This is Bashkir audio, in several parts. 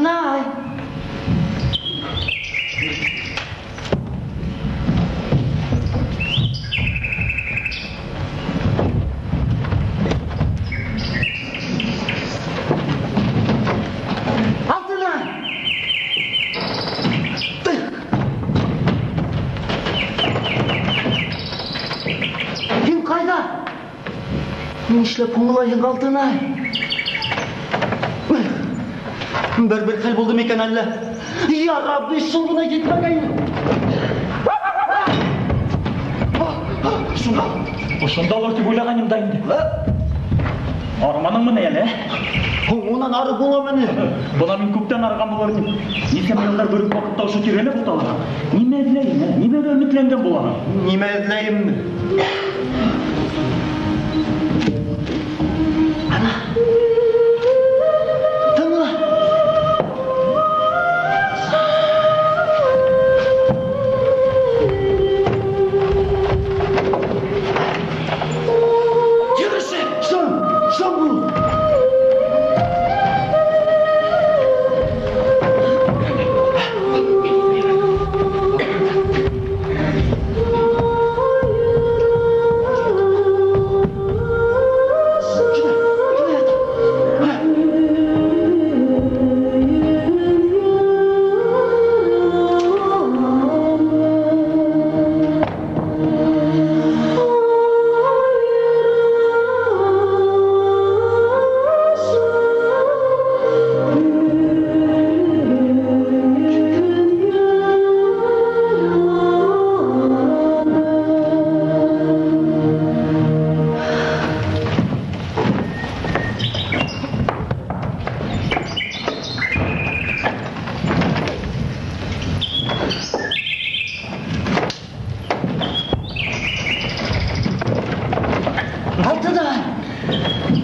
Алтынай! Алтынай! Һин ҡайҙа? Нишләп һуңлайһың, Алтынай? Бер-бер хәл булды микән әллә? Я Рабби, шул ғына етмәгәйне. Шунда. Ошондалыр тип уйлағайным да инде. Арманыңмы ни әле? Һуң унан ары буламы ни? Бына мин күптән арыған булыр инем. Нисә йылдар бер үк ваҡытта ошо тирәлә буталаһың. Нимә эҙләйем, ә? Нимәгә өмөтләнгән булаһың? Нимә эҙләйемме? Ана. Тыңла. Йөрөшө! Шым! Шым бул! Алтынай!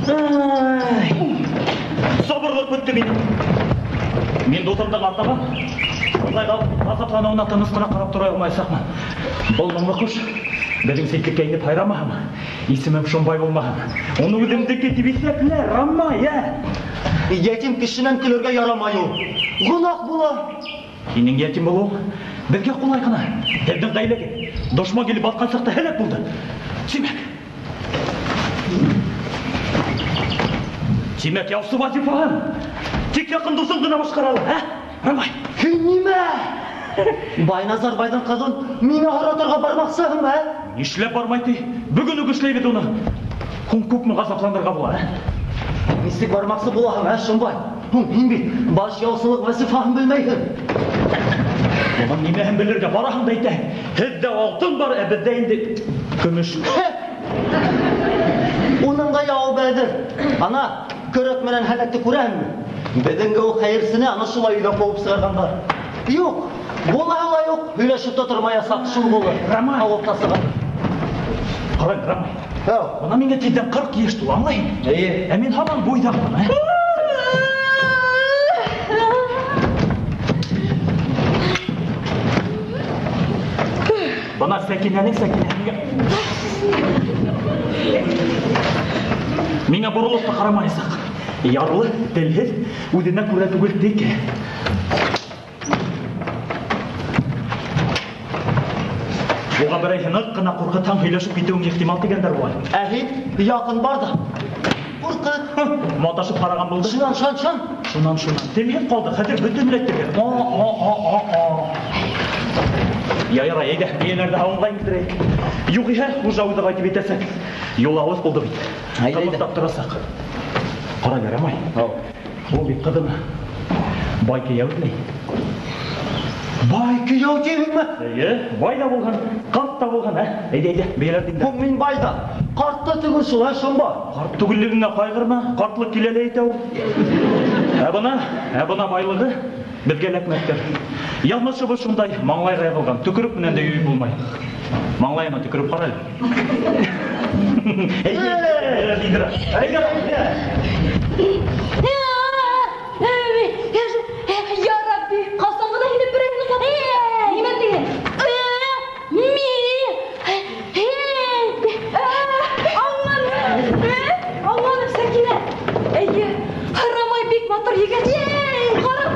Ай! Сабырлыҡ бөттө минең. Мин дуҫымдың артабан былай ғазапланыуына тыныс ҡына ҡарап тора алмаясаҡмын. Был моңло ҡош беҙҙең ситлеккә инеп һайрамаһын, исемем Шомбай булмаһын. Уны үҙемдеке тип иҫәплә, Рамай, ә? Ятим кешенән көлөргә ярамай ул. Гонаһ була. Һинең ятим булыуың беҙгә ҡулай ғына. Һеҙҙең ғаиләгә дошман килеп баҫҡан саҡта һәләк булды. Тимәк, Тимәк, яусы вазифаһын тик яҡын дуҫың ғына башҡара ала, ә? Рамай. Һин нимә? Байназар байҙың ҡыҙын миңә һоратырға бармаҡсыһың, ә? Нишләп бармай ти? Бөгөн үк эшләйбеҙ уны. Һуң күпме ғазапланырға була, ә? Нисек бармаҡсы булаһың, ә, Шомбай? Һуң һин бит баш яусылыҡ вазифаһын белмәйһең. Уның нимәһен белергә бараһың да әйтәһең. Һеҙҙә алтын бар, ә беҙҙә инде көмөш. Уның да яуабы әҙер. Ана, көрәк менән һәләкте күрәһеңме? Беҙҙең ул хәйерсене ана шулай өйҙән ҡыуып сығарғандар. Юҡ, булаһы ла юҡ, һөйләшеп тә тормаясаҡ, шул булыр. Рамай. Ауыл тасыға. Ҡарай, Рамай. Һәү. Бына миңә тиҙҙән 40 йәш тула, аңлайһыңмы? Эйе. Ә мин һаман буйҙаҡмын, ә? Бына Сәкинәнең Сәкинә миңә Миңә боролоп та ҡарамаясаҡ. Ярлы, телһеҙ, үҙенә күрә түгел текә. Уға берәйһе ныҡ ҡына ҡурҡытһаң, һөйләшеп китеүең ихтимал тигәндәр була. Ә һин яҡын бар ҙа. Ҡурҡыт. Маташып ҡараған булды. Шунан, шунан, шунан. Шунан, шунан. Телһеҙ ҡалды, хәҙер бөтөнләй телһеҙ. О, о, о, о, о. Ярай, әйҙә, бейәләрҙе һауынға индерәйек. Юғиһә, хужа үҙе ҡайтып етәсәк. Юл алыҫ булды бит. Әйҙә, әйҙә. Ҡымыҙҙап торасаҡ. Ҡара, Рамай. Ау. Ул бит ҡыҙын бай кейәү эҙләй. Бай кейәү тиһеңме? Эйе, бай ҙа булһын, ҡарт та булһын, ә? Әйҙә, әйҙә, бейәләрҙе индер. Һуң мин бай ҙа, ҡарт та түгел шул, ә, Шомбай? Ҡарт түгеллегеңә ҡайғырма, ҡартлыҡ килә лә әйтә ул. Ә бына байлығы беҙгә эләкмәҫтер. Яҙмышыбыҙ шундай, маңлайға яҙылған, төкөрөк менән дә йөйөп булмай. Маңлайына төкөрөп ҡара әле. Әйҙә, әйҙә, әйҙә, әйҙә. Я Рабби, ҡасан ғына һине берәйһен уҡлап Нимә тиһең? Ми! Аңланым! Аңланым, Сәкинә! Эйе, Рамай бик матур егет. Ҡарап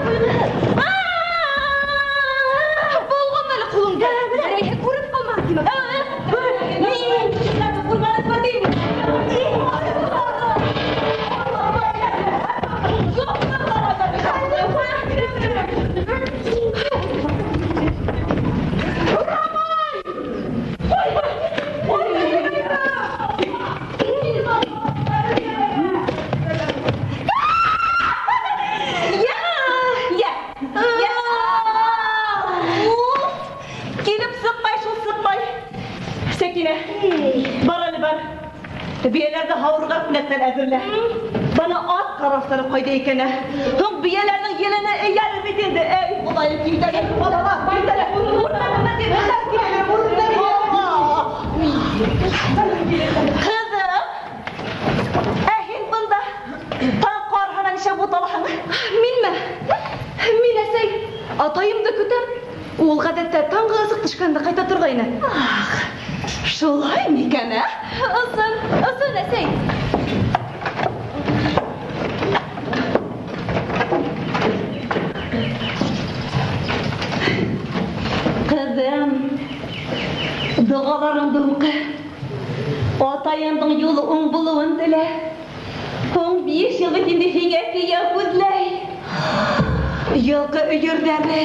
Бейәләрҙе һауырға күнәктәр әҙерлә. Бына ат ҡараштары ҡайҙа икән? Һуң бейәләрҙең елене эйәре бит инде. Эй, Хоҙайым, китәләр, балалар, китәләр. Ҡыҙым, ә һин бында таң ҡарһана нисә буталаһың? Минме? Мин, әсәй, атайымды көтәм. Ул ғәҙәттә таңғы ысыҡ төшкәндә ҡайта торғайны. Ах, шулай микән, ә? Ысын, ысын, әсәй. Ҡыҙым, доғаларыңды уҡы. Атайыңдың юлы уң булыуын телә. Һуң 5 йыл бит инде һиңә кейәү күҙләй. Йылҡы өйөрҙәре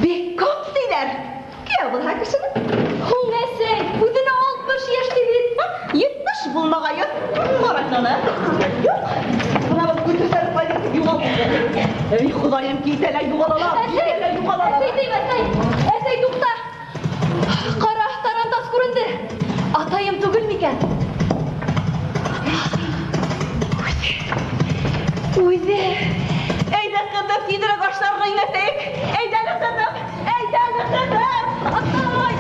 бик күп тиҙәр. Кейәү булһа кешенең. Һуң, әсәй, үҙенә 60 йәш ти бит. 70 булмағайы. Ҡарашаны. Юҡ. Бына был күтәрҙәр ҡайҙа юғалды. Эй, Хоҙайым, китәләр, юғалалар, китәләр, юғалалар. Әсәй, тейм, әсәй. Әсәй, туҡта. Ҡара, тарантас күренде. Атайым түгел микән? Үҙе. Әйҙә, ҡыҙым, тиҙерәк ашларға йүнәтәйек. Әйҙә, ҡыҙым, әйҙә, ҡыҙым. Атай!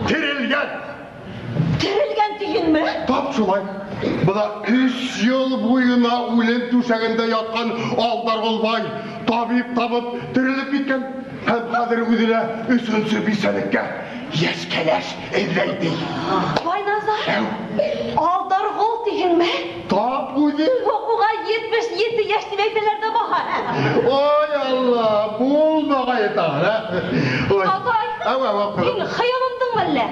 Терелгән! Терелгән тиһеңме? Тап шулай. Бына 3 йыл буйына үлем түшәгендә ятҡан Алдарғол бай табип табып терелеп киткән һәм хәҙер үҙенә 3-нсө бисәлеккә йәш кәләш эҙләй ти. Байназар, Алдарғол тиһеңме? Тап үҙе. Уға 77 йәш тип әйтәләр ҙә баһа. Ой, Алла, булмағайы тағы, ә? Атай, һин хыялындыңмы әллә?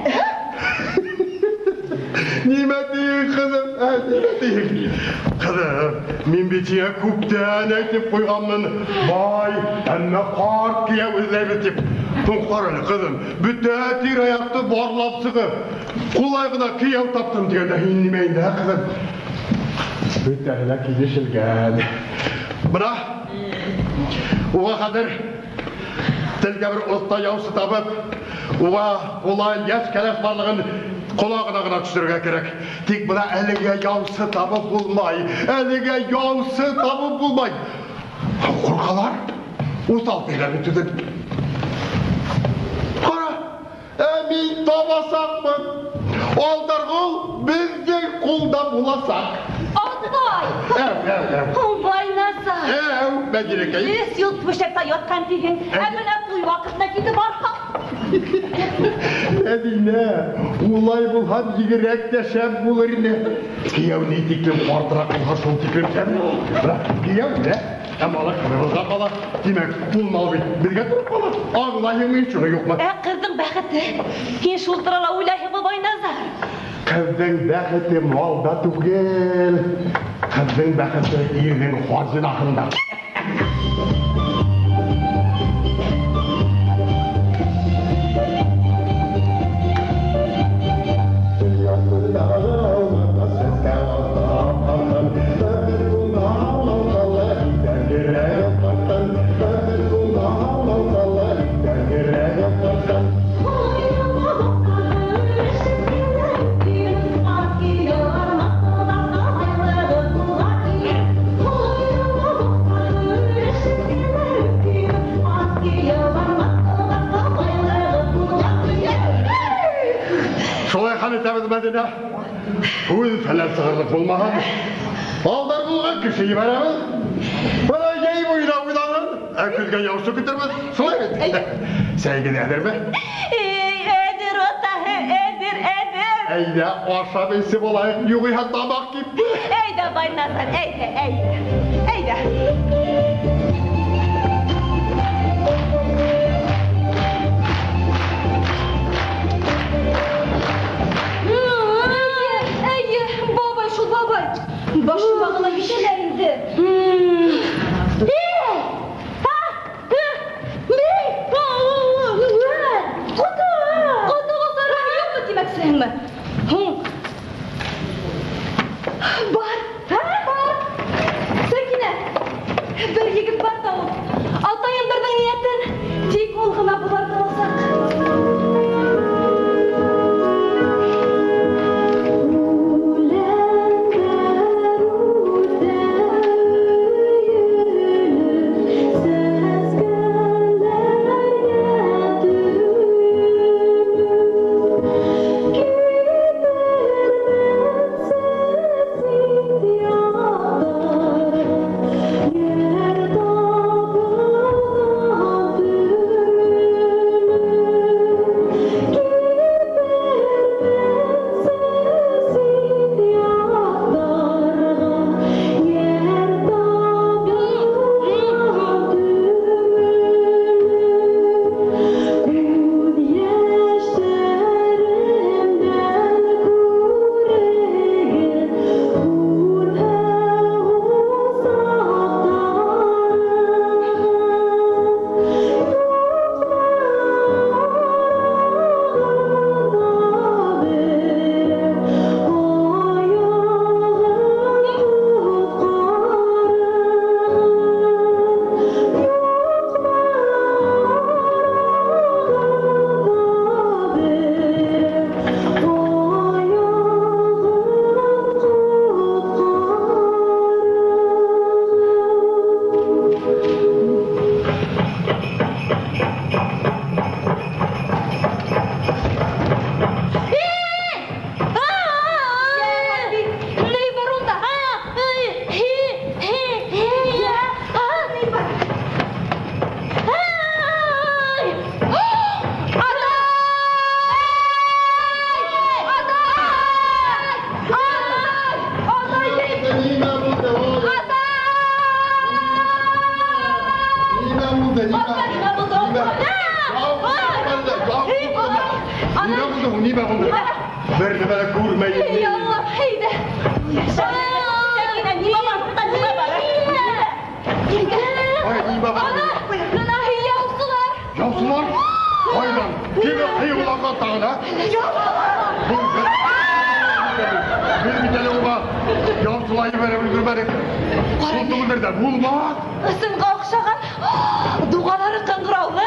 Нимә тиһең, ҡыҙым? Нимә тиһең? Ҡыҙым, мин бит һиңә күптән әйтеп ҡуйғанмын. Бай, әммә ҡарт кейәү эҙләйбеҙ тип. Һуң ҡара әле, ҡыҙым, бөтә тирә-яҡты барлап сығып, ҡулай ғына кейәү таптым тигәндә һин нимә инде, ә, ҡыҙым? Бөтәһе лә килешелгән. Бына, уға хәҙер телгә бер оҫта яусы табып, уға ҡулай йәш кәләш барлығын ҡолағына ғына төшөрөргә кәрәк. Тик бына әлегә яусы табып булмай, әлегә яусы табып булмай. Ҡурҡалар, уҫал тиҙәр бит үҙен. Ҡара, ә мин табасаҡмын. Алдарғол беҙҙең ҡулда буласаҡ. Атай! Бабай! Әү, әү, әү. Байназар. Әү, Мәдинәкәй. Өс йыл түшәктә ятҡан тиһең, ә бына туй ваҡытына китеп барһаң. Мәдинә, улай булһа бигерәк тә шәп булыр ине. Кейәү ни тиклем ҡартыраҡ булһа, шул тиклем шәп. Бына кейәү дә, ә малы ҡыҙыбыҙға ҡала. Тимәк, ул мал бит беҙгә тороп ҡала. Аңлайһыңмы шуны, юҡмы? Ә ҡыҙҙың бәхете, һин шул турала уйлайһыңмы, Байназар? Ҡыҙҙың бәхете малда түгел. Ҡыҙҙың бәхете ирҙең хазинаһында. Шулай хәл итәбеҙ, Мәҙинә. Үҙ фәлән сығырлыҡ булмаһын. Алдар булған кеше ебәрәбеҙ. Бына йәй буйына уйнағын, ә көҙгә яусы көтөрбөҙ. Шулай бит? Сәйегеҙ әҙерме? Эй, әҙер, атаһы, әҙер, әҙер. Әйҙә, ашап эсеп алайыҡ, юғиһә тамаҡ кипте. Әйҙә, Байназар, әйҙә, әйҙә, әйҙә. Әйе, бабай шул бабай. Башыма ғына ишәләр инде. Ҡотоғо сараһы юҡмы тимәксеһеңме? Һуң. Бар, бар. Сәкинә, бер егет бар ҙа ул. Атайымдарҙың ниәтен тик ул ғына буҙарта аласаҡ. Нимә булды? Бер нәмә лә күрмәйем. Эй, Алла, әйҙә. Сәкинә, нимә бар? Унда нимә бар? Ай, нимә бар? Ана, бына яусылар. Яусылар? Ҡайҙан? Кем ҡыйыуланған тағын, ә? Беҙ бит әле уға яусылай ебәреп өлгөрмәнек. Шул түгелдер ҙә булмаҫ. Ысынға оҡшаған, дуғалары ҡыңғыраулы,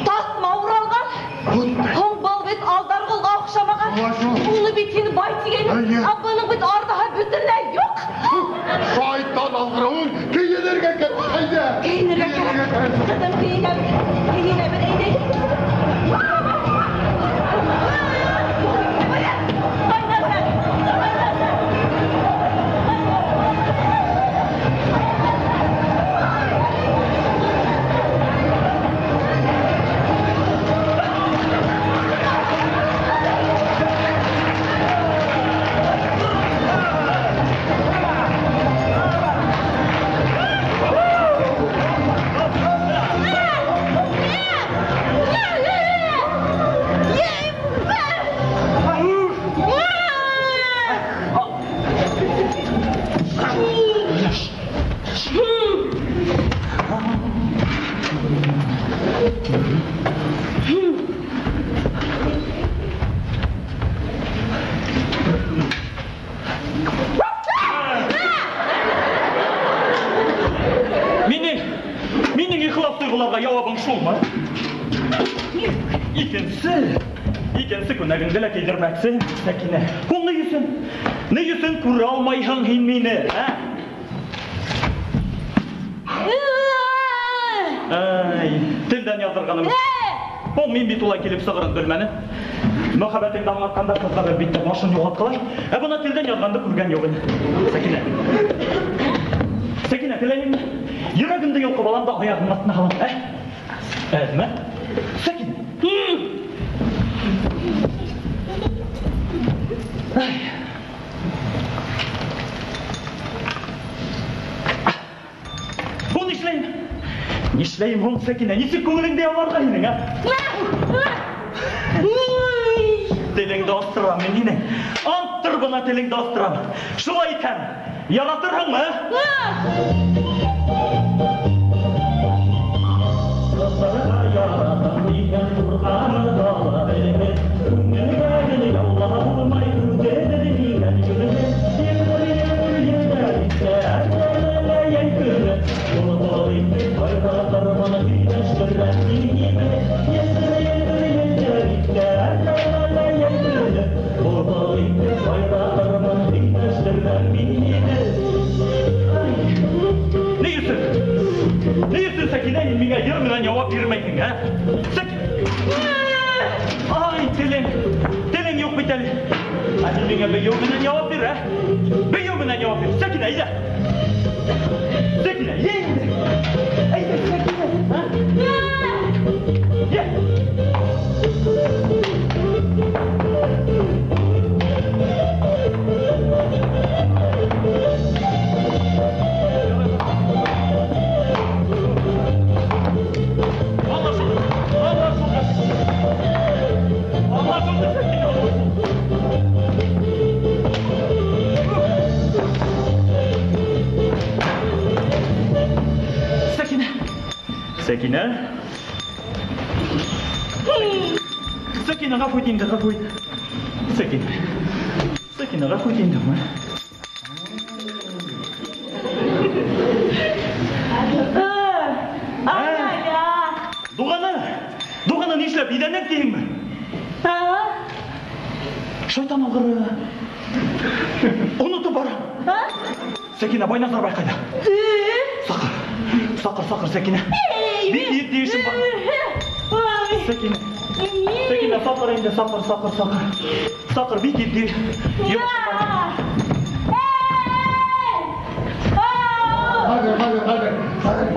таҫма уралған. Һуң был бит Алдарғолға оҡшамаған. Уны бит һин бай тигәйнең, ә бының бит ардаһы бөтөнләй юҡ. Шайтан алғырауын кейенергә кәрәк, әйҙә. Кейенергә кәрәк. Ҡыҙым, кейенәбеҙ, кейенәбеҙ, әйҙә. Икенсе күнәгеңде лә кейҙермәксе, Сәкинә. Һуң ни өсөн? Ни өсөн күрә алмайһың һин мине, ә? Ай, телдән яҙҙырғаным. Һуң мин бит улай килеп сығырын белмәнем. Мөхәббәтеңде аңлатҡанда ҡыҙҙар әлбиттә башын юғалтҡылар. Ә бына телдән яҙғанды күргән юҡ ине. Сәкинә. Сәкинә, теләйемме? Йөрәгемде йолҡоп алам да аяғымдың аҫтына һалам, ә? Әҙме? Сәкинә. Һуң нишләйем? Нишләйем һуң, Сәкинә? Нисек күңелеңде яуларға һинең, ә? Телеңде астырам мин һинең. Анттыр бына телеңде астырам. Шулай итһәм, яратырһыңмы? Ни өсөн? Ни өсөн, Сәкинә, һин миңә йыр менән яуап бирмәйһең, ә? Сәкинә! Ай, телең! Телең юҡ бит әле. Ә һин миңә бейеү менән яуап бир, ә? Бейеү менән яуап бир. Сәкинә, әйҙә! Сәкинә, йә инде! Әйҙә, Сәкинә! Йә! Anlaşıldı, Сәкинә. Сәкинә. Сәкинә. Сәкинә, ғәфү ит инде, ғәфү ит. Сәкинә. Сәкинә, ғәфү ит инде. Дуғаны, дуғаны нишләп иҙәнәк тиһеңме? Шайтан алғыры. Онотоп барам. Сәкинә, Байназар бай ҡайҙа? Саҡыр, саҡыр, саҡыр, Сәкинә. Бик етди эшем бар. Сәкинә, Сәкинә, саҡыр инде, саҡыр, саҡыр, саҡыр. Саҡыр, бик етди йомошом бар. Хәҙер, хәҙер, хәҙер, хәҙер.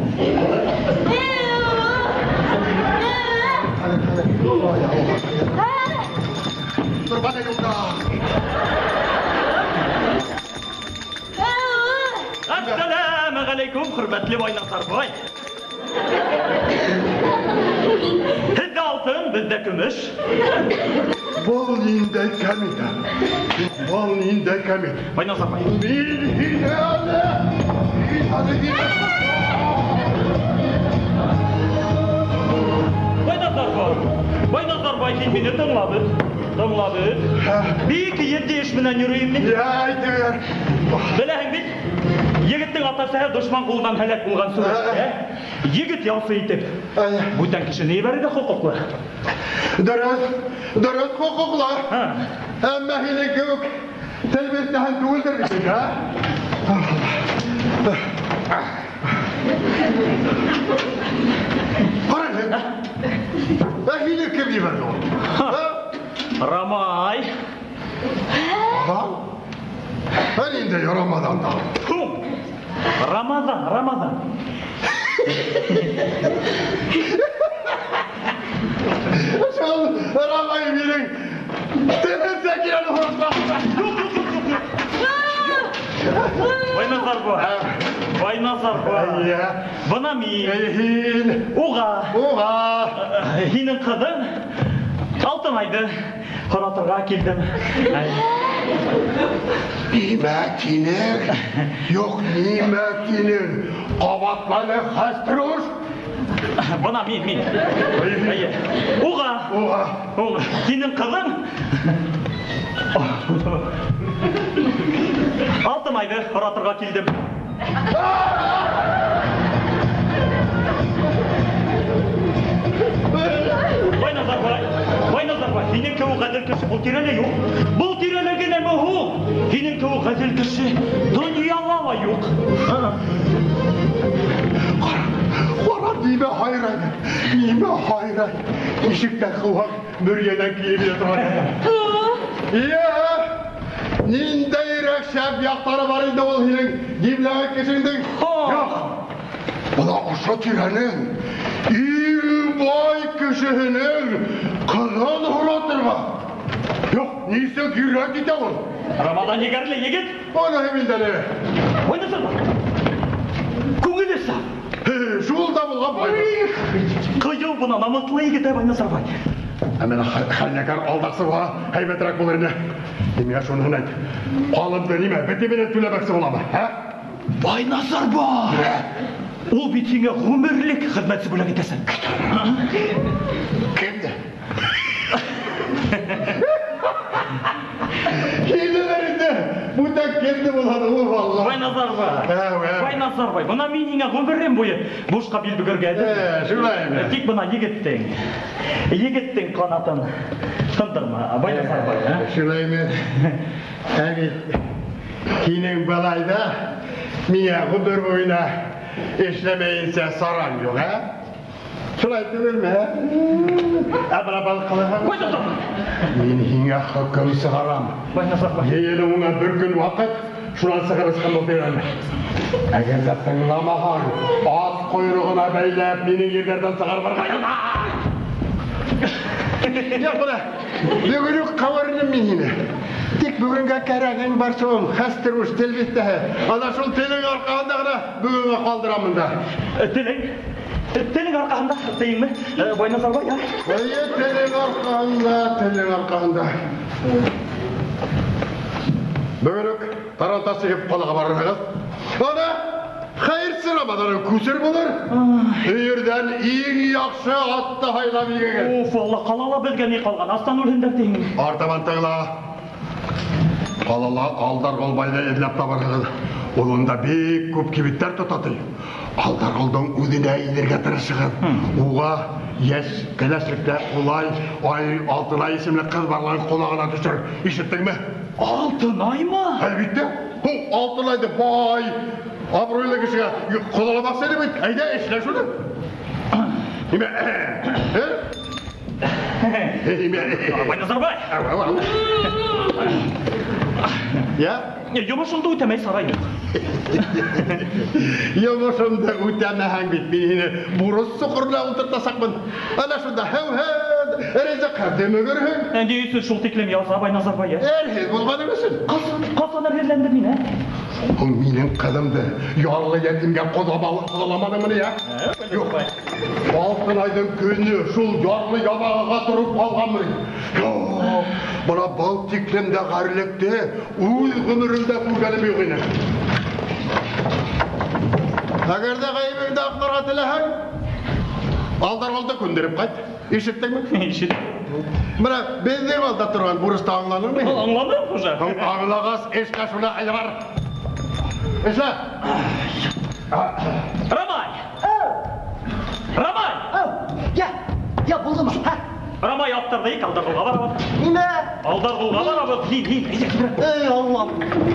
Хәҙер, хәҙер. Әссәләмә ғәләйкүм, хөрмәтле Байназар бай. Һеҙҙә алтын, беҙҙә көмөш. Был ниндәй кәмит? Был ниндәй кәмит? Байназар бай. Мин һине әле, мин әле һине. Байназар бай, Байназар бай, һин мине тыңла бит. Тыңла бит. Бик етди эш менән йөрөйөм мин. Йә, әйтер. Беләһең бит, егеттең атаһы дошман ҡулынан һәләк булған сүрәттә, егет яусы итеп, бүтән кешене ебәрергә хоҡуҡлы. Дөрөҫ, дөрөҫ хоҡуҡлы. Әммә һинең кеүек тел биртәһен түгелдер бит, ә? Ҡара әле. Ә һине кем ебәрҙе ул? Рамай. Рамазан? Ә ниндәй Рамазан да? Рамазан, Рамазан. Шул Рамай минең телен Сәкинәне һорашҡан. Юҡ, юҡ, юҡ, юҡ. Байназар бай. Байназар бай. Бына мин. Һин. Уға. Уға. Һинең ҡыҙың Алтынайҙы һоратырға килдем. Нимә тинең? Юҡ, нимә тинең? Ҡабатланы, хәструш. Бына мин, мин. Эйе. Уға. Уға. Уға. Һинең ҡыҙың Алтынайҙы һоратырға килдем. Назарбай, Бай Назарбай, һинең кеүек ғәҙел кеше был тирәлә юҡ. Был тирәлә генәме һуң? Һинең кеүек ғәҙел кеше донъяла ла юҡ. Ҡара, нимә һайрай, нимә һайрай. Ишектән ҡыуһаң, мөрйәнән килеп инә торған. Йә, ниндәйерәк шәп яҡтары бар инде ул һинең димләгән кешеңдең. Юҡ, бына ошо тирәнең иң бай кешеһенең ҡыҙын һоратырға. Юҡ, нисек йөрәк итә ул? Рамаҙан егәрле егет. Уныһы билдәле. Бай Назарбай, күңеле саф. Шул да булған бай. Ҡыйыу бына, намыҫлы егет, Бай Назарбай. Ә менә хәйләкәр алдаҡсы булһа, һәйбәтерәк булыр ине. Миңә шуныһын әйт. Ҡалымды нимә, бөтә менән түләмәксе буламы, ә? Бай Назарбай! Ул бит һиңә ғүмерлек хеҙмәтсе бүләк итәсәк. Кемде? Килделәр инде. Бүтән кемде булһа, ул Алла. Бай Назарбай. Бай Назарбай, бына мин һиңә ғүмерем буйы бушҡа бил бөгөргә әҙер. Шулаймы? Тик бына егеттең ҡанатын тындырма, Бай Назарбай, ә? Шулаймы? Ә бит һинең былай ҙа миңә ғүмер буйына эшләмәйенсә сараң юҡ, ә? Шулай түгелме, ә? Ә бына был ҡылығың. Бай Назарбай. Мин һиңә хөкөм сығарам. Бай Назарбай. Йыйыныуыңа бер көн ваҡыт, шунан сығып осҡан был тирәне. Әгәр ҙә тыңламаһаң, ат ҡойроғона бәйләп, минең ерҙәрҙән сығарып барғайым. Юҡ, бына, бөгөн үк ҡыуыр инем мин һине. Тик бөгөнгә кәрәгең бар шул, хәстер уж тел биттәһе. Ана шул телең арҡаһында ғына бөгөнгә ҡалдырамын да. Телең? Телең арҡаһында, тейеңме? Бай Назарбай, ә? Эйе, телең арҡаһында, телең арҡаһында. Бөгөн үк тарантас егеп ҡалаға барырһығыҙ. Ана, хәйерсе Рамаҙаның күсер булыр. Өйөрҙән иң яҡшы атты һайлап егегеҙ. Уф, Алла, ҡалала беҙгә ни ҡалған? Астан үлһендәр тиһең. Артабан тыңла. Ҡалала Алдарғолбайҙы эҙләп табырһығыҙ. Ул унда бик күп кибеттәр тота ти. Алдарғолдоң үҙенә инергә тырышығыҙ. Уға йәш кәләшлектә ҡулай Ай Алтынай исемле ҡыҙ барлығын ҡолағына төшөр. Ишеттеңме? Алтынаймы? Әлбиттә. Һуң Алтынайҙы бай, абруйлы кешегә ҡоҙаламаҡсы ине бит. Әйҙә, эшлә шуны. Нимә? Ә? Нимә? Бай Назарбай! Ау, ау, ау. Я? Йомошоңдо үтәмәй сарай юҡ. Йомошомдо үтәмәһәң бит, мин һине бурыс соҡорона ултыртасаҡмын. Ана шунда һәүһән, ризыҡ дөмөгөрһөң. Ә ни өсөн шул тиклем яза, Бай Назарбай, ә? Әрһеҙ булғаның өсөн. Ҡасан әрһеҙләндем мин, ә? Һуң минең ҡыҙымды ярлы йәтимгә ҡоҙаламаныңмы ни, ә? Юҡ. Алтынайҙың көнө шул ярлы ябағыға тороп ҡалғанмы ни? Юҡ. Бына был тиклем дә ғәрлекте үҙ ғүмеремдә күргәнем юҡ ине. Әгәр ҙә ғәйебеңде аҡларға теләһәң, Алдарғолдо күндереп ҡайт. Ишеттеңме? Ишеттем. Бына беҙҙең алда торған бурысты аңланыңмы? Аңланым, хужа. Аңлағас, эшлә шуны, әйҙә бар. Эшлә. Рамай! Рамай! Я, я булдымы? Һә? Рамай аттарҙы ик, Алдарғолға барабыҙ. Нимә? Алдарғолға барабыҙ. Һин, һин, әйҙә, килә. Эй, Аллам.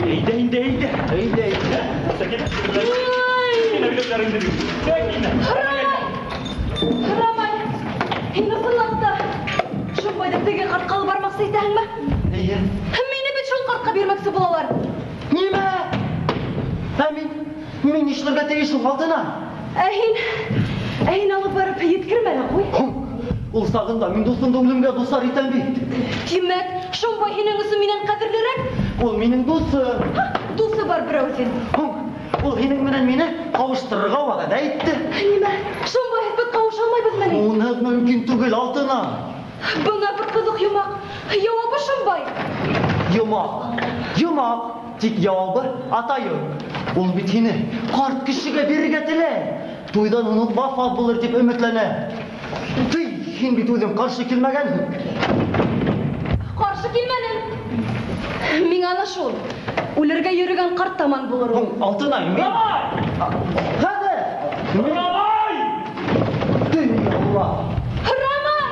Әйҙә, инде, әйҙә. Әйҙә, әйҙә. Сәкинә, Сәкинә, билетләреңде бир. Сәкинә. Рамай! Рамай! Һин ысынлап та Шомбайҙы теге ҡартҡа алып бармаҡсы итәһеңме? Эйе. Мине бит шул ҡартҡа бирмәксе булалар. Нимә? Ә мин нишләргә тейеш ул Алтынай? Ә һин алып барып еткермә лә ҡуй. Һуң, ул сағында мин дуҫымды үлемгә дусар итәм бит. Тимәк, Шомбай һинең өсөн минән ҡәҙерлерәк? Ул минең дуҫым. Һа, дуҫы бар берәү өсөн. Һуң, ул һинең менән мине ҡауыштырырға вәғәҙә итте. Нимә? Шомбай беҙ ҡауыша алмайбыҙмы ни? Уны мөмкин түгел, Алтынай. Бына бер ҡыҙыҡ йомаҡ. Яуабы Шомбай. Йомаҡ, йомаҡ. Тик яуабы атайым. Ул бит һине ҡарт кешегә бирергә теләй. Туйҙан һуң ул вафат булыр тип өмөтләнә. Тый, һин бит үҙең ҡаршы килмәгәнһең. Ҡаршы килмәнем. Миңә ана шул. Үлергә йөрөгән ҡарт таман булыр ул. Һуң, Алтынай, мин Рамай! Хәҙер! Рамай! Тый, Алла! Рамай!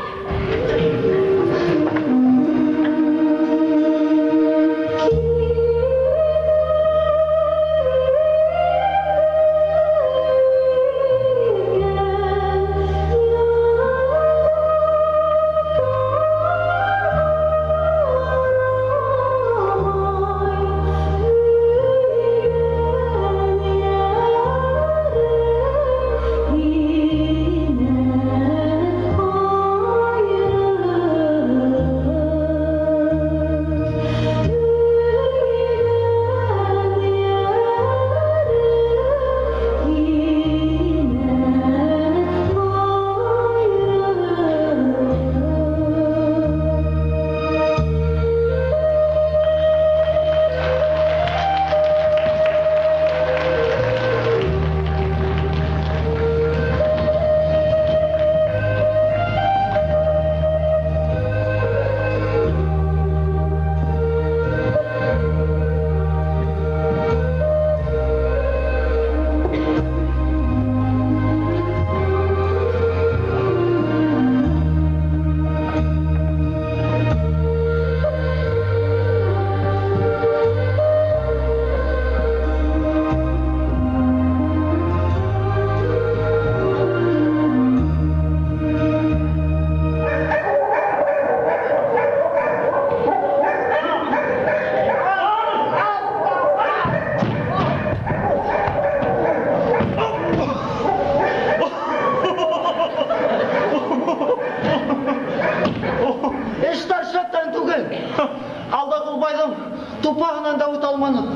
Тупағынан да үтә алманыҡ.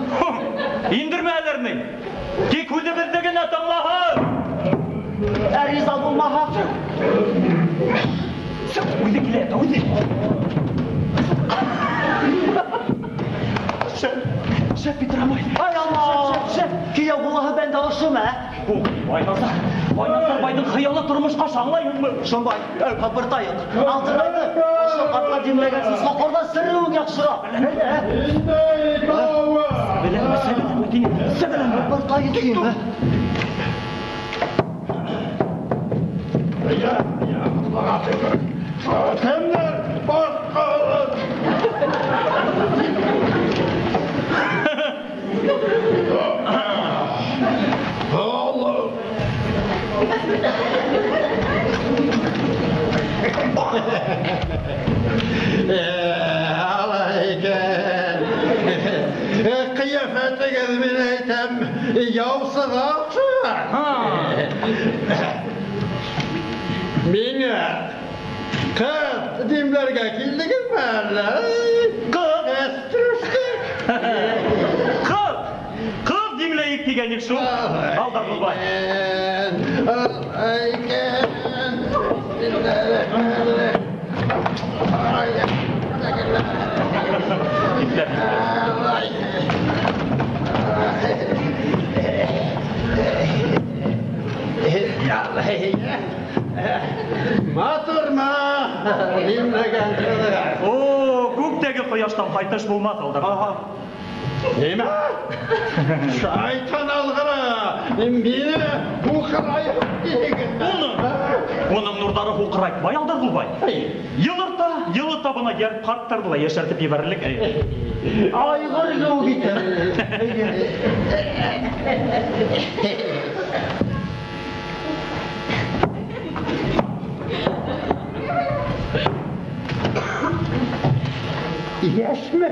Индермәләр ни? Тик һүҙебеҙҙе генә тыңлаһын. Ә риза булмаһаҡ? Үҙе килә, үҙе. Шәп, шәп Питрамай. Ай Алла! Шәп, шәп. Кейәү булаһы бәндә ошомо, ә? Байназар, Байназар байдың хыялы тормошҡа аша, аңлайһыңмы? Шомбай, ҡапыртайыҡ. Алтынайҙы ошо ҡартҡа димләгән сусҡаҡорҙан сереүең яҡшыраҡ. Сәбәләнмә, сәбәләнмә, тинем, сәбәләнмә. Ҡапыртайыҡ тием, ә? Кемдер башҡалар? Allah! Алай икән. Ҡиәфәтегеҙ мин әйтәм, яусыға оҡшаған. Миңә ҡыҙ димләргә килдегеҙме әллә? Ҡыҙ! Әстрүшкә! Ҡыҙ! Ҡыҙ димләйек тигәнек шул. Алдар Ғолбай. Алай икән. Матурмы? Димләгән ҡыҙға. О, күктәге ҡояштан ҡайтыш булмаҫ, Алдар. Нимә? Шайтан алғыры! Мине һуҡырайып тиһегеҙме? Уның нурҙары һуҡырайтмай, Алдар Ғолбай. Йылырта, йылыта бына йәр ҡарттарҙы ла йәшәртеп ебәрерлек. Айғыр кеүек итә. Йәшме?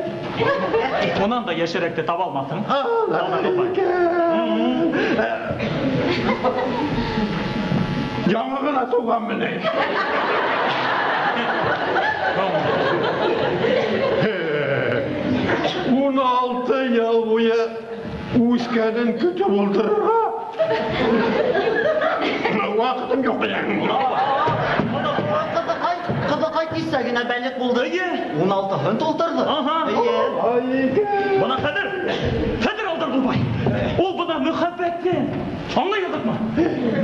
Унан да йәшерәкте таба алмаҫһың. Алай икән. Яңы ғына тыуғанмы ни? 16 йыл буйы үҫкәнен көтөп ултырырға ваҡытым юҡ беләм. Ҡыҙыҡай, ҡыҙыҡай кисә генә бәлиғ булды. Эйе. 16-һын тултырҙы. Аһа. Эйе. Алай икән. Бына хәҙер, хәҙер Алдар Ғолбай. Ул бына мөхәббәтен, аңлайһығыҙмы?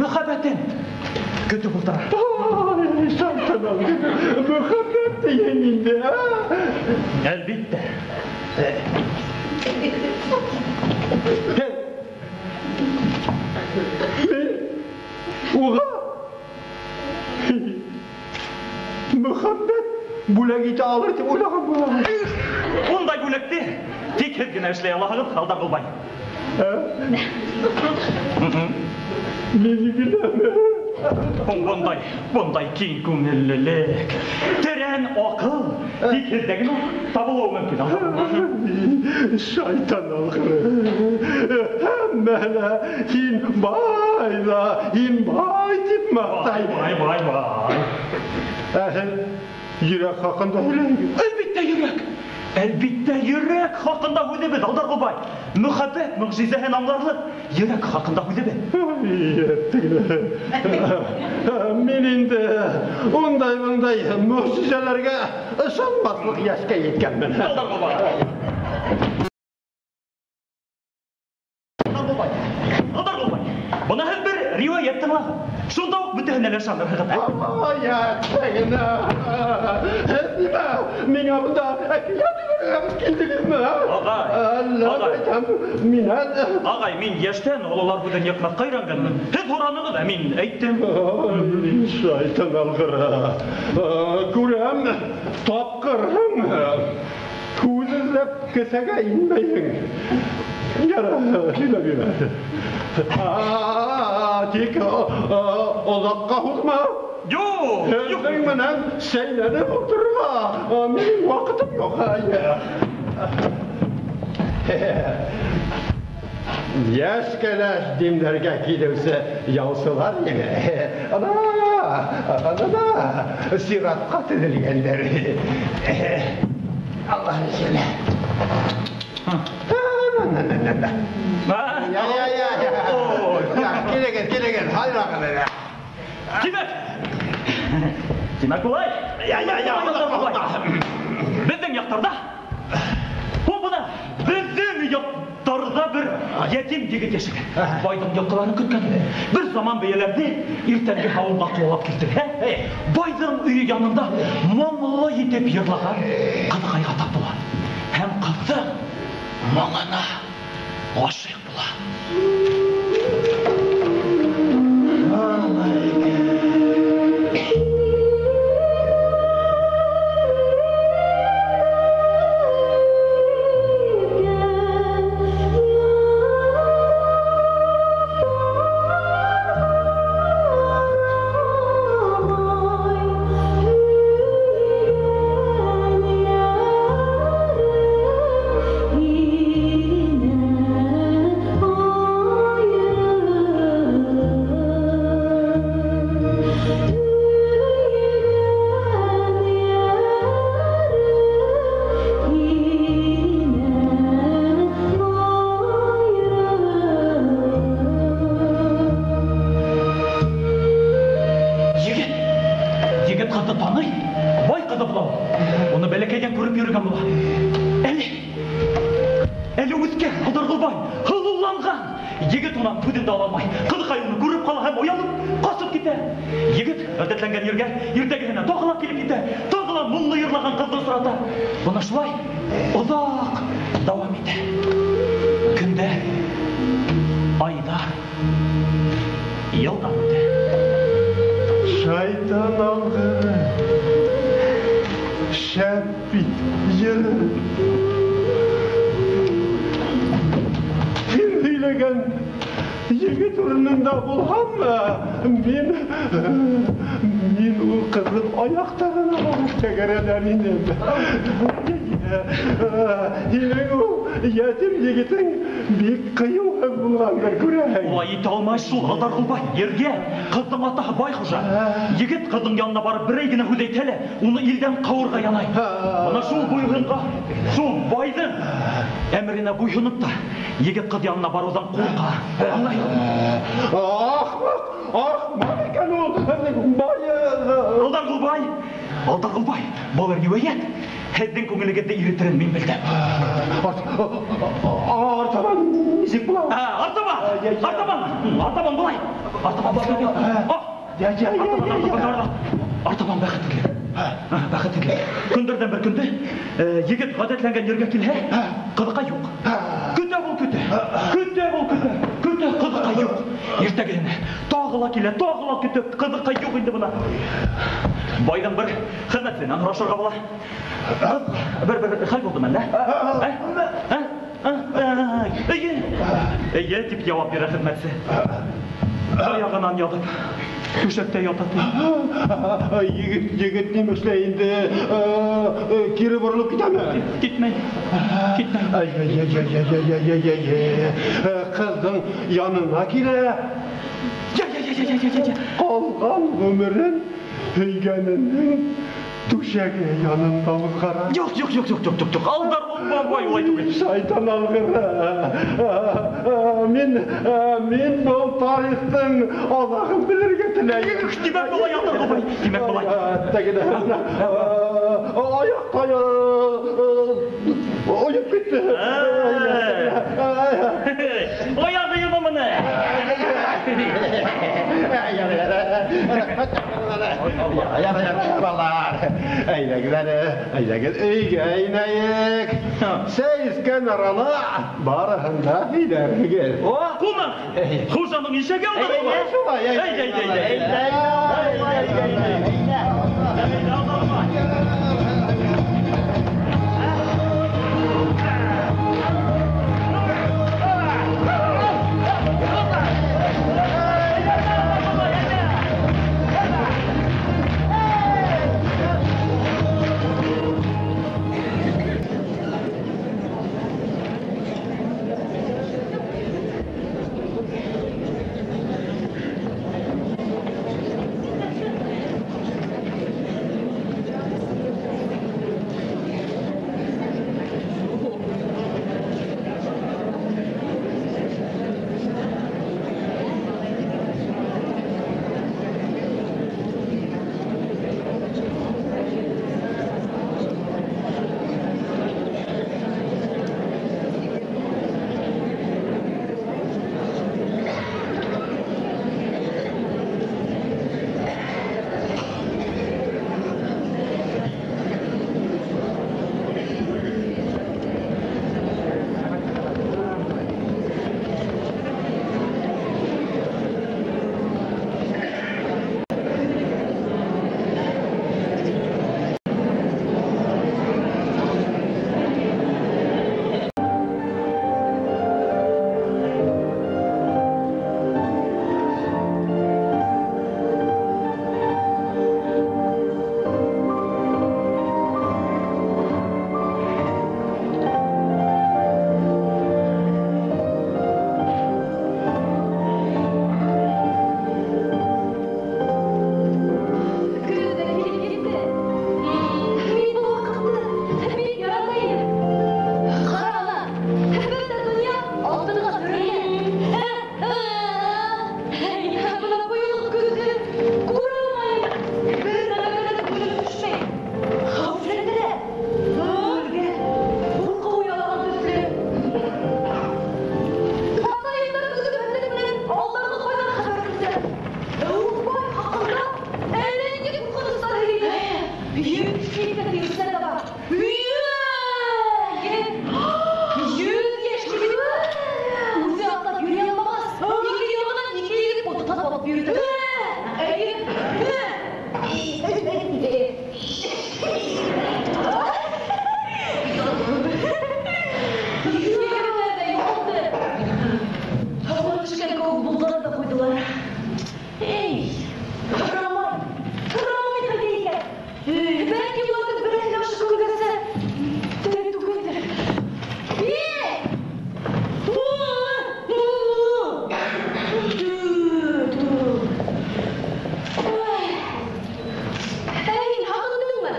Мөхәббәтен көтөп ултыра. Ай, шайтан алғыры. Мөхәббәт тиһең инде, ә? Әлбиттә. Мин уға мөхәббәт бүләк итә алыр тип уйлаған булам. Ундай бүләкте тик һеҙ генә эшләй алаһығыҙ, Алдар Ғолбай. Мине генәме? Бындай, бындай киң күңеллелек, тәрән аҡыл тик һеҙҙә генә табылыуы мөмкин. Шайтан алғыры. Һәммәһенә һин бай ҙа, һин бай тип маҡтай. Бай, бай, бай. Ә һеҙ йөрәк хаҡында һөйләйһегеҙ. Әлбиттә йөрәк. Әлбиттә йөрәк хаҡында һүҙебеҙ, Алдар Ғолбай. Мөхәббәт мөғжизәһен аңларлыҡ йөрәк хаҡында һүҙебеҙ. Мин инде ундай-мындай мөғжизәләргә ышанмаҫлыҡ йәшкә еткәнмен. Алдар Ғолбай. Алдар Ғолбай. Алдар Ғолбай. Бына һеҙ бер риүәйәт тыңлағыҙ. Шунда уҡ бөтәһенә лә ышанырһығыҙ, ә? Ай, әттәгенә. Һеҙ нимә? Миңә бында әкиәт һөйләргә килдегеҙме, ә? Ағай, Әллә ағай. әйтәм, минән. Ағай, мин йәштән ололар һүҙен йыҡмаҫҡа өйрәнгәнмен. Һеҙ һоранығыҙ, ә мин әйттем. Ай, шайтан алғыры. Күрәм, тапҡырһың. Һүҙ эҙләп кеҫәгә инмәйһең. Яра, һөйләп ебәр. Тик оҙаҡҡа һуҙма. Юҡ, юҡ. Һеҙҙең менән сәйләнеп ултырырға минең ваҡытым юҡ. Йәш кәләш димләргә килеүсе яусылар ине. Ана, ана, сиратҡа теҙелгәндәр. Аллаһ бисмилла. Я, я, я, я. Килегеҙ, килегеҙ, һайрағыҙ әле. Тимәк. Тимәк улай. Я, я, я. Беҙҙең яҡтарҙа. Ул бына беҙҙең яҡтарҙа бер ятим егет йәшәгән. Байҙың йылҡыларын көткән. Бер заман бейәләрҙе иртәнге һауынға ҡыуалап килтерһә, байҙың өйө янында моңло итеп йырлаған ҡыҙыҡайға тап була. Һәм ҡыҙҙың моңона ғашиҡ була. Шул Алдарғолбай ергә ҡыҙҙың атаһы бай хужа. Егет ҡыҙҙың янына барып берәй генә һүҙ әйтһә лә, уны илдән ҡыуырға янай. Бына шул буйһынға, шул байҙың әмеренә буйһоноп та егет ҡыҙ янына барыуҙан ҡурҡа. Аңлайһыңмы? Ахмаҡ, ахмаҡ икән ул. Бай. Алдарғолбай, Алдарғолбай, был риүәйәт һеҙҙең күңелегеҙҙе иретерен мин белдем. Артабан нисек була? Артабан, артабан, артабан былай. Артабан былай. Артабан бәхетле. Бәхетле. Көндәрҙән бер көндө егет ғәҙәтләнгән ергә килһә, ҡыҙыҡай юҡ. Көтә был көтә. Көтә был көтә. Көтә ҡыҙыҡай юҡ. Иртәгеһенә тағы ла килә, тағы ла көтә, ҡыҙыҡай юҡ инде бына. Байҙың бер хеҙмәтсенән һорашырға була. Бер хәл булдымы әллә? Эйе, эйе, тип яуап бирә хеҙмәтсе. Аяғынан яҙып, түшәктә ята ти. Егет, егет нимә эшләй инде? Кире боролоп китәме? Китмәй, китмәй. Ай-яй-яй-яй-яй-яй-яй. Ҡыҙҙың янына килә. Я-я-я-я-я-я. Ҡалған ғүмерен һөйгәненең түшәге янында уҙғара. Юҡ, юҡ, юҡ, юҡ, юҡ, юҡ. Алдарғолбай улай түгел. Шайтан алғыры. Мин был тарихтың аҙағын белергә теләйем. Тимәк былай, Алдарғолбай. Тимәк былай. Тегене аяҡ ойоп китте. Аяғы йыны мыны. Әйҙәгеҙ әле, әйҙәгеҙ өйгә инәйек. Сәй эскән арала барыһын да һөйләрһегеҙ. Ҡунаҡ, хужаның ишәге Алдарғолбай. Шулай, Әйҙә, әйҙә, әйҙә. Әйҙә, Алдарғолбай. Булдылар да ҡуйҙылар. Эй, Рамай, Рамай ҡайҙа икән? Бәлки уларҙың береһе лә ошо көнгәсә тере түгелдер. Эй! Ә һин һағындыңмы?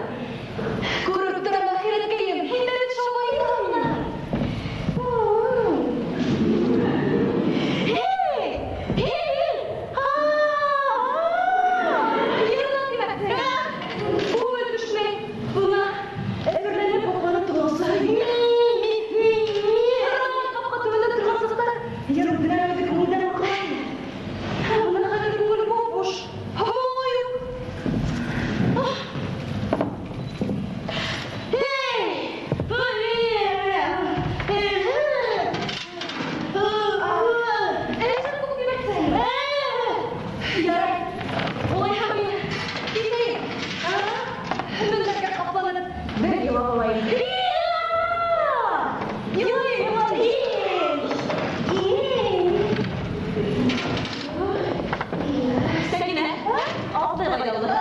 Күреп торам, әхирәткәйем, һин дә бит шабайҙың. Эй! Эй! Йырлан тимәксе. Күңел төшмәй. Бына әмерләнеп һоҡланып торғансы. Рамай ҡапҡа төбөндә торған саҡта йыр үҙенән үҙе күңелдән уҡылай. Бына хәҙер күңел буп-буш. Һауа юҡ. Эй! Әллә күп тимәксе. Ярай, улайһа мин китәйем. Мендәргә ҡапланып бер илап алайым. Илай, илай. Сәкинә, алтыға ялды.